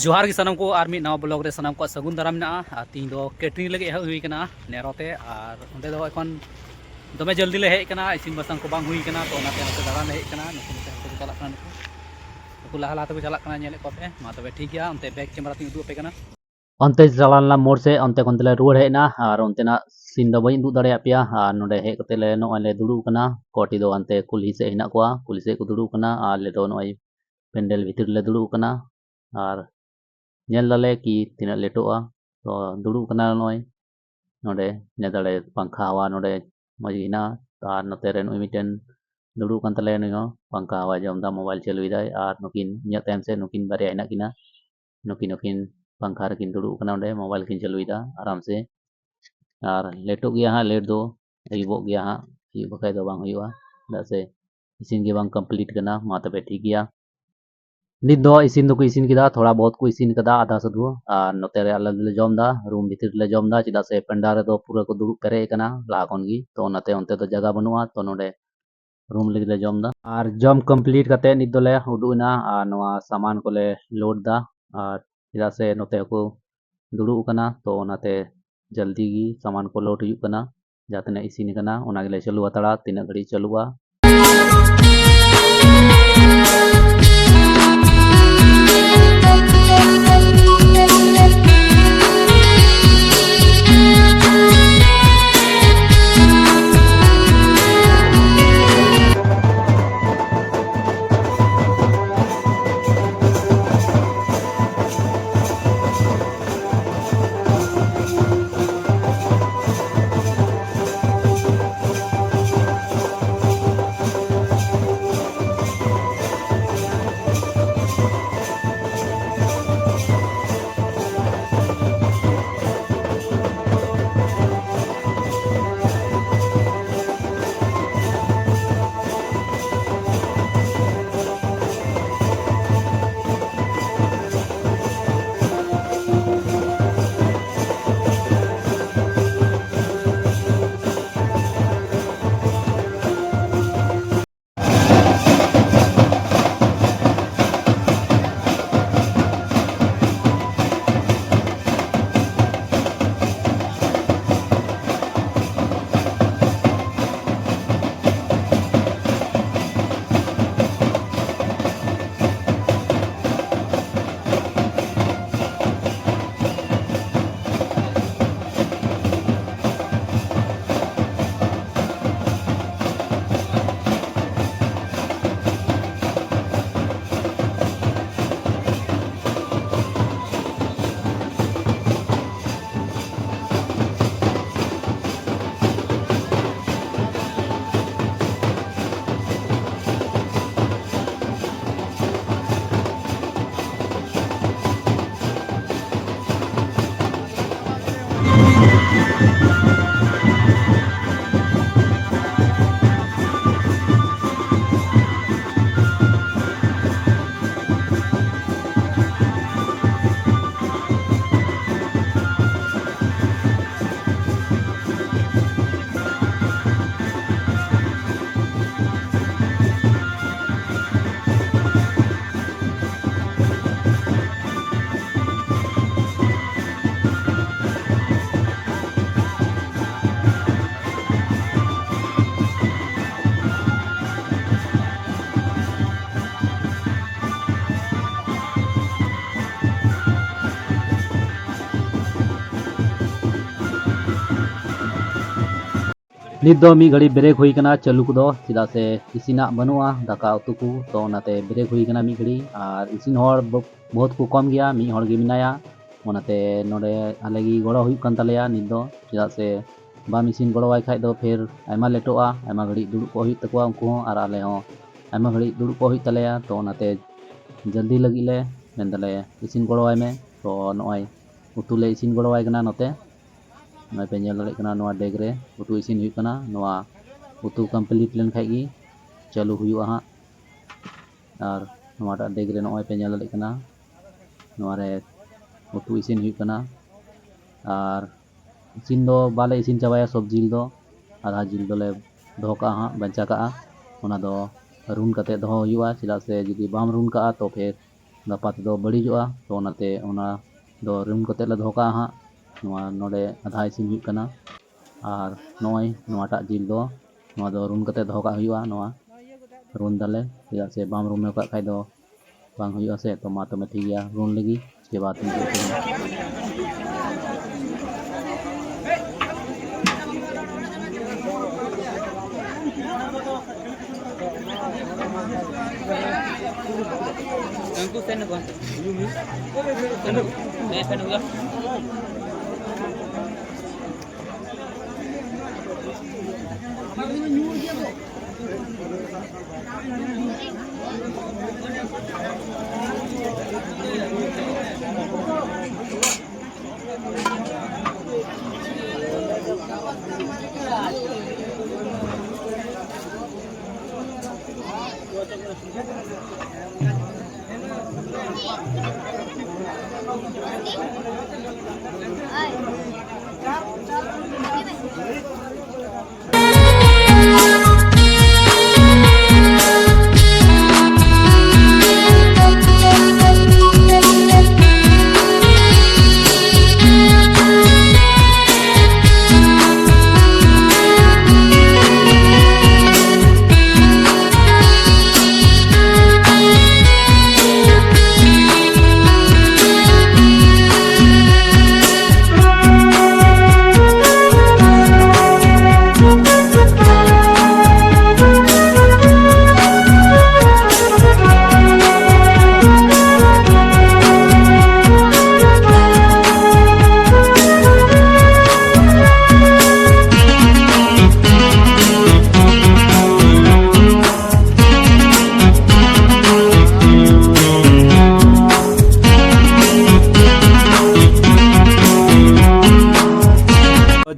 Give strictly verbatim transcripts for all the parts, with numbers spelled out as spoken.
ᱡᱚᱦᱟᱨ ᱜᱮ ᱥᱟᱱᱟᱢ ᱠᱚ, ᱟᱨ ᱢᱤᱫ ᱱᱟᱣᱟ vlog ᱨᱮ ᱥᱟᱱᱟᱢ ᱠᱚᱣᱟᱜ ᱥᱟᱹᱜᱩᱱ ᱫᱟᱨᱟᱢ ᱢᱮᱱᱟᱜᱼᱟ᱾ ᱟᱨ ᱛᱤᱦᱤᱧ ᱫᱚ catering ᱞᱟᱹᱜᱤᱫ ᱦᱮᱡ ᱦᱩᱭ ᱠᱟᱱᱟ ᱱᱮᱨᱚ ᱛᱮ, ᱟᱨ ᱚᱸᱰᱮ ᱫᱚ ᱮᱠᱷᱚᱱ ᱫᱚᱢᱮ ᱡᱚᱞᱫᱤ ᱞᱮ ᱦᱮᱡ ᱠᱟᱱᱟ, ᱤᱥᱤᱱ ᱵᱟᱥᱟᱝ ᱠᱚ ᱵᱟᱝ ᱦᱩᱭ ᱠᱟᱱᱟ, ᱛᱚ ᱚᱱᱟᱛᱮ ᱱᱚᱛᱮ ᱫᱟᱬᱟᱱ ᱞᱮ ᱦᱮᱡ ᱠᱟᱱᱟ᱾ ᱱᱩᱠᱩ ᱱᱚᱛᱮ ᱦᱚᱸᱠᱚ ᱪᱟᱞᱟᱜ ᱠᱟᱱᱟ, ᱱᱩᱠᱩ ᱱᱩᱠᱩ ᱞᱟᱦᱟ ᱞᱟᱦᱟ ᱛᱮᱠᱚ ᱪᱟᱞᱟᱜ ᱠᱟᱱᱟ, ᱧᱮᱞᱮᱫ ᱠᱚᱣᱟ ᱯᱮ᱾ ᱢᱟ ᱛᱚᱵᱮ ᱴᱷᱤᱠ ᱜᱮᱭᱟ, ᱚᱱᱛᱮ back camera ᱛᱤᱧ ᱩᱫᱩᱜ ᱟᱯᱮ ᱠᱟᱱᱟ᱾ ᱚᱱᱛᱮ ᱪᱟᱞᱟᱣ ᱞᱮᱱᱟ ᱢᱳᱲ ᱥᱮᱫ, ᱚᱱᱛᱮ ᱠᱷᱚᱱ ᱛᱮᱞᱮ ᱨᱩᱣᱟᱹᱲ ᱦᱮᱡ ᱮᱱᱟ, ᱟᱨ ᱚᱱᱛᱮᱱᱟᱜ scene ᱫᱚ ᱵᱟᱹᱧ ᱩᱫᱩᱜ ᱫᱟᱲᱮᱭᱟᱜ ᱯᱮᱭᱟ᱾ ᱟᱨ ᱱᱚᱰᱮ ᱦᱮᱡ ᱠᱟᱛᱮ ᱞᱮ ᱱᱚᱜᱼᱚᱭ ᱞᱮ ᱫᱩᱲᱩᱵ ᱠᱟᱱᱟ, ᱠᱚᱴᱤ ᱫᱚ ᱦᱟᱱᱛᱮ ᱠᱩᱞᱦᱤ ᱥᱮᱫ ᱦᱮᱱᱟᱜ ᱠᱚᱣᱟ, ᱠᱩᱞᱦᱤ ᱥᱮᱫ ᱠᱚ ᱫᱩᱲᱩᱵ ᱠᱟᱱᱟ, ᱟᱨ ᱟᱞᱮ ᱫᱚ ᱱᱚᱜᱼᱚᱭ ᱯᱮᱱᱰᱮᱞ ᱵᱷᱤᱛᱤᱨ ᱨᱮᱞᱮ ᱫᱩᱲᱩᱵ ᱠᱟᱱᱟ᱾ ᱟᱨ ᱧᱮᱞ ᱫᱟᱞᱮ ᱠᱤ ᱛᱤᱱᱟᱹᱜ ᱞᱮᱴᱚᱜᱼᱟ᱾ ᱛᱚ ᱫᱩᱲᱩᱵ ᱠᱟᱱᱟ ᱱᱚᱜᱼᱚᱭ ᱱᱚᱰᱮ, ᱧᱮᱞ ᱫᱟᱲᱮ ᱯᱟᱝᱠᱷᱟ ᱦᱟᱣᱟ ᱱᱚᱰᱮ ᱢᱚᱡᱽ ᱜᱮ ᱦᱮᱱᱟᱜᱼᱟ᱾ ᱟᱨ ᱱᱚᱛᱮ ᱨᱮ ᱱᱩᱭ ᱢᱤᱫᱴᱮᱱ ᱫᱩᱲᱩᱵ ᱠᱟᱱ ᱛᱟᱞᱮᱭᱟ, ᱱᱩᱭ ᱦᱚᱸ ᱯᱟᱝᱠᱷᱟ ᱦᱟᱣᱟ ᱡᱚᱢ ᱫᱟ, mobile ᱪᱟᱹᱞᱩᱭ ᱫᱟᱭ᱾ ᱟᱨ ᱱᱩᱠᱤᱱ ᱤᱧᱟᱹᱜ ᱛᱟᱭᱚᱢ ᱥᱮᱫ ᱱᱩᱠᱤᱱ ᱵᱟᱨᱭᱟ ᱦᱮᱱᱟᱜ ᱠᱤᱱᱟ, ᱱᱩᱠᱤᱱ ᱱᱩᱠᱤᱱ ᱯᱟᱝᱠᱷᱟ ᱨᱮᱠᱤᱱ ᱫᱩᱲᱩᱵ ᱠᱟᱱᱟ, ᱚᱸᱰᱮ mobile ᱠᱤᱱ ᱪᱟᱹᱞᱩᱭᱮᱫᱟ ᱟᱨᱟᱢ ᱥᱮ᱾ ᱟᱨ ᱞᱮᱴᱚᱜ ᱜᱮᱭᱟ ᱦᱟᱸᱜ, ᱞᱮᱴ ᱫᱚ ᱟᱹᱭᱩᱵᱚᱜ ᱜᱮᱭᱟ ᱦᱟᱸᱜ, ᱟᱹᱭᱩᱵ ᱵᱟᱠᱷᱟᱡ ᱫᱚ ᱵᱟᱝ ᱦᱩᱭᱩᱜᱼᱟ, ᱪᱮᱫᱟᱜ ᱥᱮ ᱤᱥᱤᱱ ᱜᱮ ᱵᱟᱝ complete ᱠᱟᱱᱟ᱾ ᱢᱟ ᱛᱚᱵᱮ ᱴᱷᱤᱠ ᱜᱮᱭᱟ, ᱱᱤᱛ ᱫᱚ ᱤᱥᱤᱱ ᱫᱚᱠᱚ ᱤᱥᱤᱱ ᱠᱮᱫᱟ, ᱛᱷᱚᱲᱟ ᱵᱚᱦᱩᱛ ᱠᱚ ᱤᱥᱤᱱ ᱠᱟᱫᱟ, ᱟᱫᱷᱟ ᱥᱟᱹᱫᱷᱩ᱾ ᱟᱨ ᱱᱚᱛᱮ ᱨᱮ ᱟᱞᱮ ᱫᱚᱞᱮ ᱡᱚᱢ ᱫᱟ, room ᱵᱷᱤᱛᱤᱨ ᱨᱮᱞᱮ ᱡᱚᱢ ᱫᱟ, ᱪᱮᱫᱟᱜ ᱥᱮ ᱯᱮᱱᱰᱟᱞ ᱨᱮᱫᱚ ᱯᱩᱨᱟᱹ ᱠᱚ ᱫᱩᱲᱩᱵ ᱯᱮᱨᱮᱡ ᱟᱠᱟᱱᱟ ᱞᱟᱦᱟ ᱠᱷᱚᱱ ᱜᱮ, ᱛᱚ ᱚᱱᱟᱛᱮ ᱚᱱᱛᱮ ᱫᱚ ᱡᱟᱭᱜᱟ ᱵᱟᱹᱱᱩᱜᱼᱟ᱾ ᱛᱚ ᱱᱚᱰᱮ room ᱞᱟᱹᱜᱤᱫ ᱞᱮ ᱡᱚᱢ ᱫᱟ᱾ ᱟᱨ ᱡᱚᱢ complete ᱠᱟᱛᱮ ᱱᱤᱛ ᱫᱚᱞᱮ ᱩᱰᱩᱠ ᱮᱱᱟ, ᱟᱨ ᱱᱚᱣᱟ ᱥᱟᱢᱟᱱ ᱠᱚᱞᱮ load ᱫᱟ᱾ ᱟᱨ ᱪᱮᱫᱟᱜ ᱥᱮ ᱱᱚᱛᱮ ᱦᱚᱸᱠᱚ ᱫᱩᱲᱩᱵ ᱟᱠᱟᱱᱟ, ᱛᱚ ᱚᱱᱟᱛᱮ ᱡᱚᱞᱫᱤ ᱜᱮ ᱥᱟᱢᱟᱱ ᱠᱚ load ᱦᱩᱭᱩᱜ ᱠᱟᱱᱟ᱾ ᱡᱟᱦᱟᱸ ᱛᱤᱱᱟᱹᱜ ᱤᱥᱤᱱ ᱟᱠᱟᱱᱟ, ᱚᱱᱟ ᱜᱮᱞᱮ ᱪᱟᱹᱞᱩ ᱦᱟᱛᱟᱲᱟ, ᱛᱤᱱᱟᱹᱜ ᱜᱷᱟᱹᱲᱤᱡ ᱪᱟᱹᱞᱩᱜᱼᱟ᱾ ᱱᱤᱛ ᱫᱚ ᱢᱤᱫ ᱜᱷᱟᱹᱲᱤ ᱵᱨᱮᱠ ᱦᱩᱭ ᱠᱟᱱᱟ ᱪᱟᱹᱞᱩ ᱠᱚᱫᱚ, ᱪᱮᱫᱟᱜ ᱥᱮ ᱤᱥᱤᱱᱟᱜ ᱵᱟᱹᱱᱩᱜᱼᱟ ᱫᱟᱠᱟ ᱩᱛᱩ ᱠᱚ, ᱛᱚ ᱚᱱᱟᱛᱮ ᱵᱨᱮᱠ ᱦᱩᱭ ᱠᱟᱱᱟ ᱢᱤᱫ ᱜᱷᱟᱹᱲᱤ᱾ ᱟᱨ ᱤᱥᱤᱱ ᱦᱚᱲ ᱵᱚ-, ᱵᱚᱦᱩᱛ ᱠᱚ ᱠᱚᱢ ᱜᱮᱭᱟ, ᱢᱤᱫ ᱦᱚᱲ ᱜᱮ ᱢᱮᱱᱟᱭᱟ, ᱚᱱᱟᱛᱮ ᱱᱚᱰᱮ ᱟᱞᱮ ᱜᱮ ᱜᱚᱲᱚ ᱦᱩᱭᱩᱜ ᱠᱟᱱ ᱛᱟᱞᱮᱭᱟ ᱱᱤᱛ ᱫᱚ, ᱪᱮᱫᱟᱜ ᱥᱮ ᱵᱟᱢ ᱤᱥᱤᱱ ᱜᱚᱲᱚᱣᱟᱭ ᱠᱷᱟᱡ ᱫᱚ ᱯᱷᱤᱨ ᱟᱭᱢᱟ ᱞᱮᱴᱚᱜᱼᱟ, ᱟᱭᱢᱟ ᱜᱷᱟᱹᱲᱤᱡ ᱫᱩᱲᱩᱵ ᱠᱚᱜ ᱦᱩᱭᱩᱜ ᱛᱟᱠᱚᱣᱟ ᱩᱱᱠᱩ ᱦᱚᱸ, ᱟᱨ ᱟᱞᱮ ᱦᱚᱸ ᱟᱭᱢᱟ ᱜᱷᱟᱹᱲᱤᱡ ᱫᱩᱲᱩᱵ ᱠᱚᱜ ᱦᱩᱭᱩᱜ ᱛᱟᱞᱮᱭᱟ᱾ ᱛᱚ ᱚᱱᱟᱛᱮ ᱡᱚᱞᱫᱤ ᱞᱟᱹᱜᱤᱫ ᱞᱮ ᱢᱮᱱ ᱫᱟᱞᱮ ᱤᱥᱤᱱ ᱜᱚᱲᱚᱣᱟᱭ ᱢᱮ᱾ ᱛᱚ ᱱᱚᱜᱼᱚᱭ ᱩᱛᱩ ᱞᱮ ᱤᱥᱤᱱ ᱜᱚᱲᱚᱣᱟᱭ ᱠᱟᱱᱟ ᱱᱚᱛᱮ᱾ ᱱᱚᱜᱼᱚᱭ ᱯᱮ ᱧᱮᱞ ᱫᱟᱲᱮᱭᱟᱜ ᱠᱟᱱᱟ, ᱱᱚᱣᱟ ᱰᱮᱜᱽ ᱨᱮ ᱩᱛᱩ ᱤᱥᱤᱱ ᱦᱩᱭᱩᱜ ᱠᱟᱱᱟ᱾ ᱱᱚᱣᱟ ᱩᱛᱩ ᱠᱚᱢᱯᱞᱤᱴ ᱞᱮᱱᱠᱷᱟᱡ ᱜᱮ ᱪᱟᱹᱞᱩ ᱦᱩᱭᱩᱜᱼᱟ ᱦᱟᱸᱜ᱾ ᱟᱨ ᱱᱚᱣᱟᱴᱟᱜ ᱰᱮᱜᱽ ᱨᱮ ᱱᱚᱜᱼᱚᱭ ᱯᱮ ᱧᱮᱞ ᱫᱟᱲᱮᱭᱟᱜ ᱠᱟᱱᱟ, ᱱᱚᱣᱟ ᱨᱮ ᱩᱛᱩ ᱤᱥᱤᱱ ᱦᱩᱭᱩᱜ ᱠᱟᱱᱟ᱾ ᱟᱨ ᱤᱥᱤᱱ ᱫᱚ ᱵᱟᱞᱮ ᱤᱥᱤᱱ ᱪᱟᱵᱟᱭᱟ ᱥᱚᱵ ᱡᱤᱞ ᱫᱚ, ᱟᱫᱷᱟ ᱡᱤᱞ ᱫᱚᱞᱮ ᱫᱚᱦᱚ ᱠᱟᱜᱼᱟ ᱦᱟᱸᱜ, ᱵᱟᱧᱪᱟᱣ ᱠᱟᱜᱼᱟ᱾ ᱚᱱᱟ ᱫᱚ ᱨᱩᱱ ᱠᱟᱛᱮ ᱫᱚᱦᱚ ᱦᱩᱭᱩᱜᱼᱟ, ᱪᱮᱫᱟᱜ ᱥᱮ ᱡᱩᱫᱤ ᱵᱟᱢ ᱨᱩᱱ ᱠᱟᱜᱼᱟ ᱛᱚ ᱯᱷᱤᱨ ᱜᱟᱯᱟ ᱛᱮᱫᱚ ᱵᱟᱹᱲᱤᱡᱚᱜᱼᱟ᱾ ᱛᱚ ᱚᱱᱟᱛᱮ ᱚᱱᱟ ᱫᱚ ᱨᱩᱱ ᱠᱟᱛᱮ ᱞᱮ ᱫᱚᱦᱚ ᱠᱟᱜᱼᱟ ᱦᱟᱸᱜ᱾ ᱱᱚᱣᱟ ᱱᱚᱰᱮ ᱟᱫᱷᱟ ᱤᱥᱤᱱ ᱦᱩᱭᱩᱜ ᱠᱟᱱᱟ᱾ ᱟᱨ ᱱᱚᱜᱼᱚᱭ ᱱᱚᱣᱟᱴᱟᱜ ᱡᱤᱞ ᱫᱚ, ᱱᱚᱣᱟ ᱫᱚ ᱨᱩᱱ ᱠᱟᱛᱮ ᱫᱚᱦᱚ ᱠᱟᱜ ᱦᱩᱭᱩᱜᱼᱟ᱾ ᱱᱚᱣᱟ ᱨᱩᱱ ᱫᱟᱞᱮ, ᱪᱮᱫᱟᱜ ᱥᱮ ᱵᱟᱢ ᱨᱩᱱ ᱟᱠᱟᱫ ᱠᱷᱟᱡ ᱫᱚ ᱵᱟᱝ ᱦᱩᱭᱩᱜᱼᱟ ᱥᱮ᱾ ᱛᱚ ᱢᱟ ᱛᱚᱵᱮ ᱴᱷᱤᱠ ᱜᱮᱭᱟ, ᱨᱩᱱ ᱞᱟᱹᱜᱤᱫ, ᱩᱥᱠᱮ ᱵᱟᱫ ᱯᱷᱤᱨ ᱫᱮᱠᱷᱮᱸᱜᱮ᱾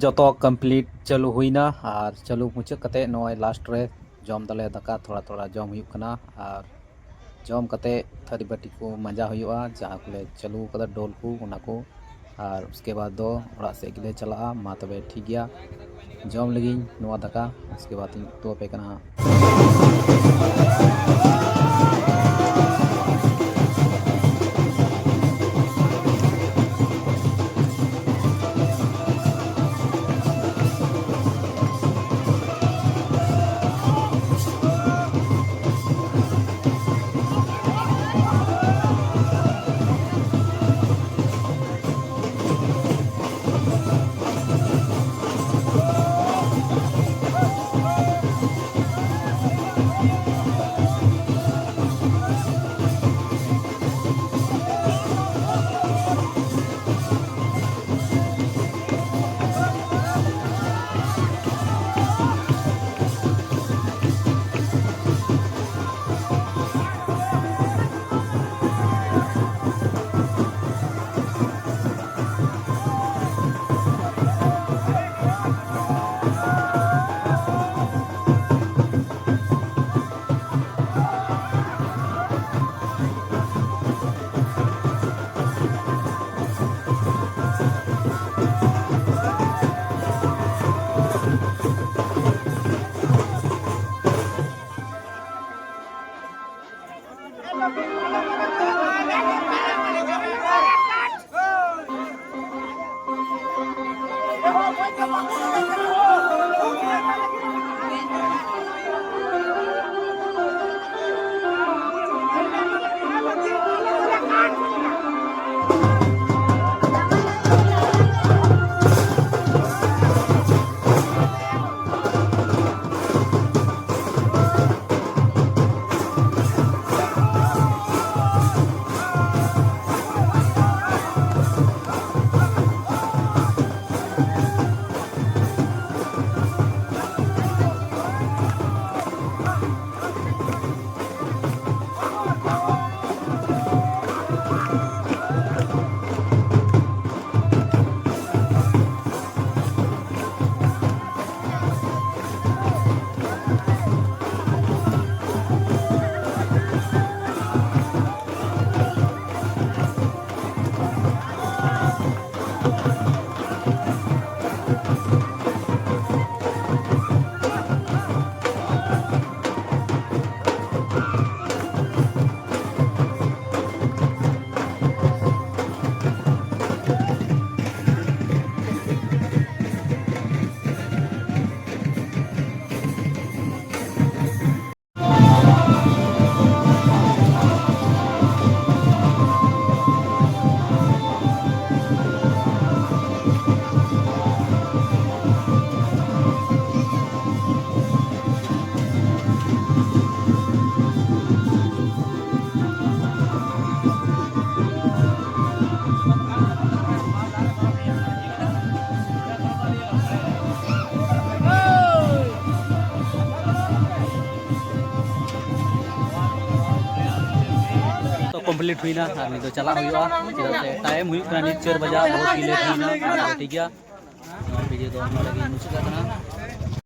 ᱡᱚᱛᱚ ᱠᱚᱢᱯᱞᱤᱴ ᱪᱟᱹᱞᱩ ᱦᱩᱭᱱᱟ, ᱟᱨ ᱪᱟᱹᱞᱩ ᱢᱩᱪᱟᱹᱫ ᱠᱟᱛᱮ ᱱᱚᱜᱼᱚᱭ ᱞᱟᱥᱴ ᱨᱮ ᱡᱚᱢ ᱫᱟᱞᱮ ᱫᱟᱠᱟ, ᱛᱷᱚᱲᱟ ᱛᱷᱚᱲᱟ ᱡᱚᱢ ᱦᱩᱭᱩᱜ ᱠᱟᱱᱟ᱾ ᱟᱨ ᱡᱚᱢ ᱠᱟᱛᱮ ᱛᱷᱟᱹᱨᱤ ᱵᱟᱹᱴᱤ ᱠᱚ ᱢᱟᱸᱡᱟ ᱦᱩᱭᱩᱜᱼᱟ, ᱡᱟᱦᱟᱸ ᱠᱚᱞᱮ ᱪᱟᱹᱞᱩ ᱟᱠᱟᱫᱟ ᱰᱳᱞ ᱠᱚ, ᱚᱱᱟ ᱠᱚ᱾ ᱟᱨ ᱩᱥᱠᱮ ᱵᱟᱫ ᱫᱚ ᱚᱲᱟᱜ ᱥᱮᱫ ᱜᱮᱞᱮ ᱪᱟᱞᱟᱜᱼᱟ᱾ ᱢᱟ ᱛᱚᱵᱮ ᱴᱷᱤᱠ ᱜᱮᱭᱟ, ᱡᱚᱢ ᱞᱮᱜᱤᱧ ᱱᱚᱣᱟ ᱫᱟᱠᱟ, ᱩᱥᱠᱮ ᱵᱟᱫ ᱤᱧ ᱩᱛᱩ ᱟᱯᱮ ᱠᱟᱱᱟ ᱦᱟᱸᱜ᱾ ᱠᱚᱢᱯᱞᱤᱴ ᱦᱩᱭᱱᱟ ᱟᱨ ᱱᱤᱛ ᱫᱚ ᱪᱟᱞᱟᱜ ᱦᱩᱭᱩᱜᱼᱟ, ᱪᱮᱫᱟᱜ ᱥᱮ ᱴᱟᱭᱤᱢ ᱦᱩᱭᱩᱜ ᱠᱟᱱᱟ ᱱᱤᱛ ᱪᱟᱨ ᱵᱟᱡᱟ, ᱵᱚᱦᱩᱛ ᱜᱮ ᱞᱮᱴ ᱦᱩᱭᱱᱟ᱾ ᱴᱷᱤᱠ ᱜᱮᱭᱟ, ᱱᱚᱣᱟ ᱵᱷᱤᱰᱤᱭᱳ ᱫᱚ ᱱᱚᱰᱮ ᱜᱮ ᱢᱩᱪᱟᱹᱫ ᱠᱟᱜ ᱠᱟᱱᱟ᱾